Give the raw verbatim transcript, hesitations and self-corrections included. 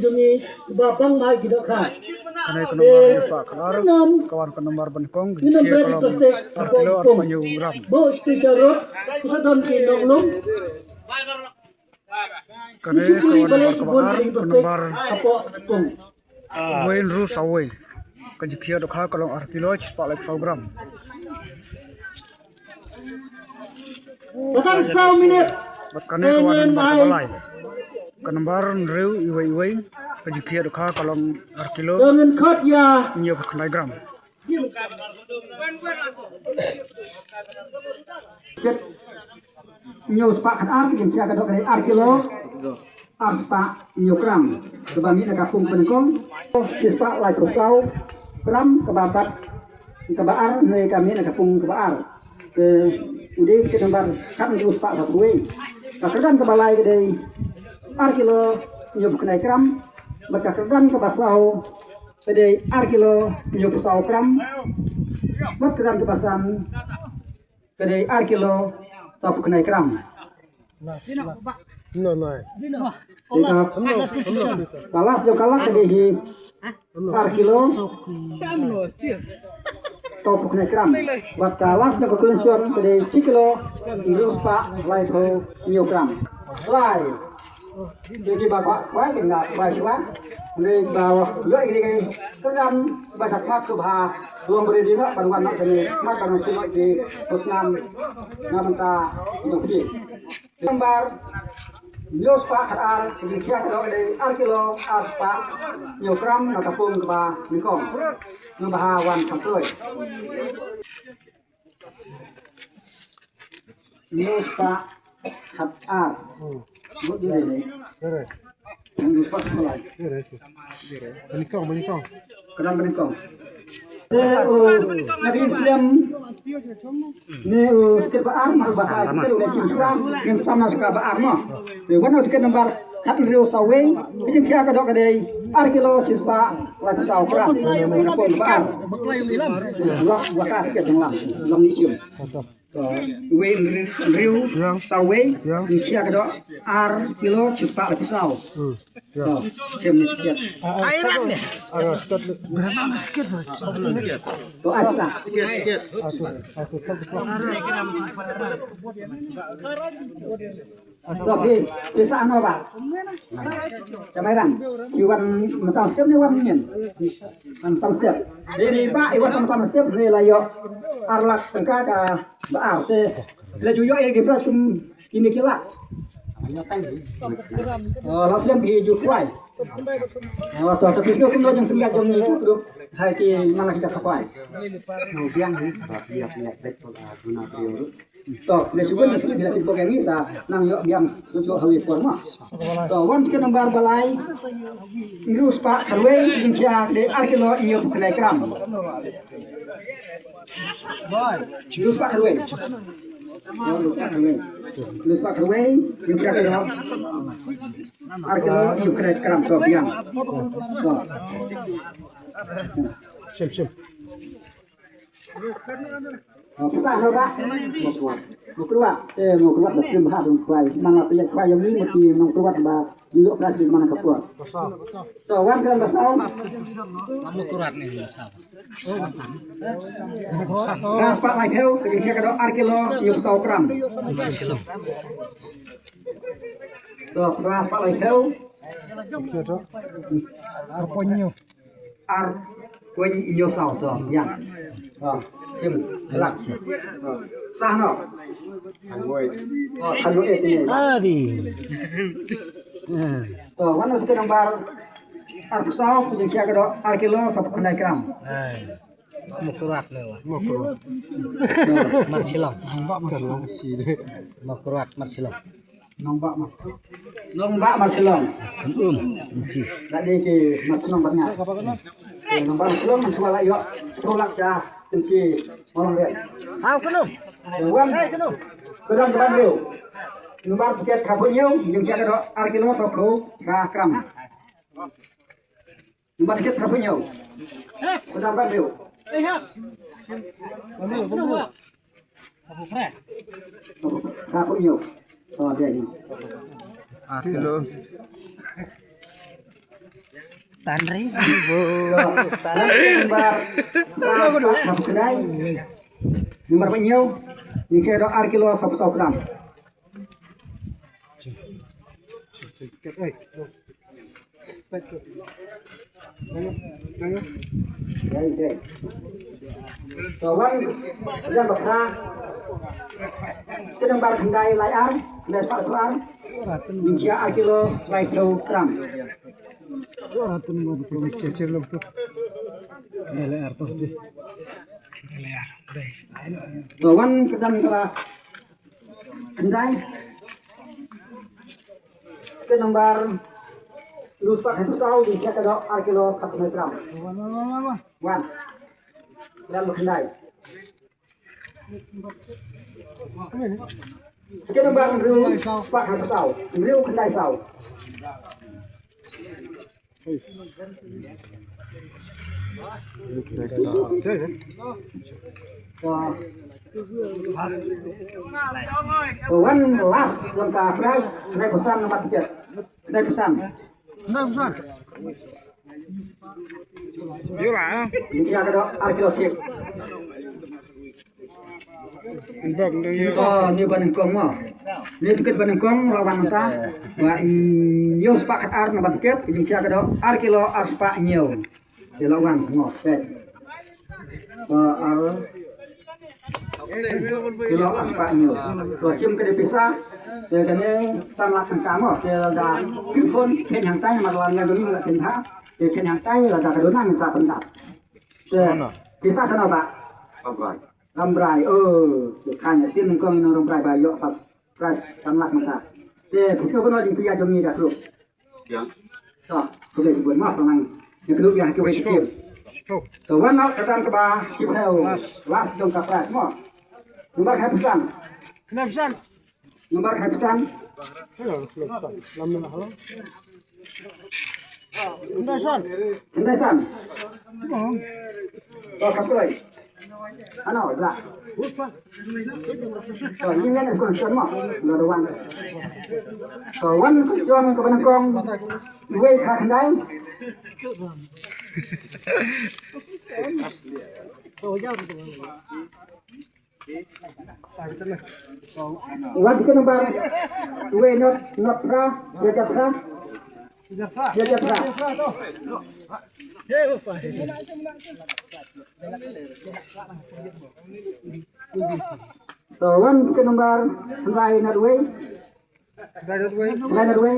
Jong ngi ba pang mai ki dohkha. Kane ka nombar ïa spah khatar, ka wan ka nombar banyngkong, ki khia ka long ar kilo arphew hynñiew gram. Bo speaker rot, ka don ki nonglum. Kane ka wan nombar kaba ar, ka nombar wei hynriew saw wei. Ka jingkhia dohkha ka long ar kilo shispah laiphew saw gram. Bad kane ka wan nambar kaba lai. Ka nambar hynriew iwei iwei, ka jingkhia dohkha ka long ar kilo hynñiewphew khyndai gram. Hynñiew spah khatar, ka jingkhia ka doh ka dei ar kilo ar spah hynñiew gram. Kaba mih na ka pung banyngkong, shispah laiphew saw gram, kaba pat kaba ar, hynrei ka mih na ka pung kaba ar. Te u dei ka nambar khathynriew spah sawphew wei. Ka kyrdan kaba lai ka dei ar kilo hynñiewphew khyndai gram. Bad ka kyrdan kaba saw ka dei ar kilo hynñiewphew saw gram. Bad kyrdan kaba san ka dei ar kilo sawphew khyndai gram. No, no. Ka last jong ka lak ka dei hi ar kilo sawphew khyndai gram. Bad ka last jong ka consolation ka dei shi kilo hynriew spah laiphew hynñiew gram. Lai. Te kiba kwah, kwah ki nga kwah shuwa. Hynrei ba ïoh ïa kine ki kyrdan ba sha khmat sngewbha long bri dien noh ban wan noh shane, khmat ban wan shim noh ki khusnam na bynta ki jong phi. Nambar hynñiew spah khatar, ka jingkhia ka doh ka dei ar kilo ar spah hynñiew gram na ka pung kaba nyngkong. Nga bha wan kham kloi. Hynñiew spah khatar. Mut dei ne. Hynñiew spah khatar. Banyngkong, banyngkong. Kyrdan banyngkong. Te u na ka ïing slem ne u tiket ba ar, ma ba ka tiket u na shim shuwa, ngin sam na shuwa ba ar mo. Te wan u tiket nambar khathynriew saw wei, ka jingkhia ka doh ka dei ar kilo shispah laiphew saw gram. Ka pung ba ar. Lok ba ka tiket jong lang, long ni shim. To, wei hynriew saw wei, jingkhia ka doh ar kilo shispah laiphew saw. To, shem ni tiket. Ai rat ne. To, ai sa. To, phi, phi sa ano ba? Sa Mairang. Iwan mynta step ne wan nyen? Mynta step. Ini ba, iwan mynta step ne la ïoh ar lak tyngka ka ba ar te. La ju ïoh ïa ki prize kum kine ki lak. Oh, la slem ki ju kwai. Oh, to, to, to, kum la jong pynïaid jong ngi tu, tu. Hai ki man la ki jaka kwai. Sngewbiang hi ba pynïaid pynïaid bad guna briew ruh. To, ne shuwa ne shuwa ki la ki bok ïa ngi sa nang ïoh biang shuwa shuwa hawi por ma. To, wan tiket nambar ba lai. Hynriew spah khatwei, jingkhia dei ar kilo hynñiewphew khyndai gram. Hynriew spah khatwei. Hynriew spah khatwei. Hynriew spah khatwei, jingkhia ka doh ar kilo hynñiewphew khyndai gram to biang. To. Shim, shim. Oh, pisa no ba? Mokruat. Eh, mokruat ba kim ha dum kwai. Nang apa ya kwai yang ni mesti mokruat ba. Dulu kelas di mana kapur. To, wan kan ba saw. Mokruat ni saw. Ras pat lai theu, ka jingkhia ka doh ar kilo, hynñiewphew saw gram. To, ras pat lai theu. Ar point hynñiew. Ar point hynñiew saw to, ïa. To, shim, sa lak. To, sah no. To, khan no eh ni. Adi. To, wan no tiket nambar arphew saw, ka jingkhia ka doh ar kilo, sawphew khyndai gram. Mokruat ne wa. Mokruat. Marshilong. Mokruat Marshilong. Nongbah Mar. Nongbah Marshilong. Um, um, um. Da dei ki Marshilong bad nga. Eh, Nongbah Marshilong, Marshilong la ïoh. Sepuluh lak sha, tensi orang dia. Hau kenu. Eh, wan. Hai kenu. Kedang kedang riu. Nombar tiket khabu nyu, jingkhia ka doh ar kilo sawphew gram. Nombar tiket khabu nyu. Kedang kedang riu. Khabu nyu. Oh, dia ni. Ar kilo. Tan re. Number, number ba hynñiew, ngi khein da ar kilo saw phew saw gram. To wan, wan ba phra. Khein number khyndai lai ar, khyndai spah ar. Ngi khein ar kilo lai phew gram. To wan khein number khyndai. Khein number hynñiew spah hynñiew saw, ngi khein ka dok ar kilo khatsan gram. Wan. Khein number khyndai. Khein number hynriew spah hynñiew saw, hynriew khyndai saw. One last jong ka prize, khyndai phew san number tiket. Khyndai phew san. Khyndai phew san. Ïa ka dok ar kilo chip. To, ni ba nyngkong mo. Ni tiket ba nyngkong la wan mynta. Ba hynñiew spah khatar number tiket, jingkhia ka dok ar kilo ar spah hynñiew. Te la wan mo, peit. To ar kilo ar spah hynñiew. To shim ka dei pisa. Te kane san lak tyngka mo. Te lada kyrphone khein hangtai, namar la ngan doni la khein ha. Te khein hangtai lada ka duna ngin sa pyndap. Te pisa shano ba? Rambrai. Rambrai. Oh, shu khan sien nyngkong ïa u Rambrai ba ïoh first prize san lak mynta. Te pisa ka kano jingpynïaid jong ngi da krup. To, khublei shibun, ma sa nang. Ïa kano ïa kiwei ki team. To wan noh ka tam kaba shiphew. Last jong ka prize mo. Number khyndai phew san. Khyndai phew san. Number khyndai phew san. Hello, hello, hello. Khyndai san. Khyndai san. To, khublei. Ano, la. To, ïa ngan ïa kong san mo. Lo da wan. To, wan san kaba nyngkong. Wei kha khyndai. Wan tiket number wei, not, not phra, ïa jar phra. Ïa jar phra. To, wan tiket number khyndai, not wei. Khyndai, not wei.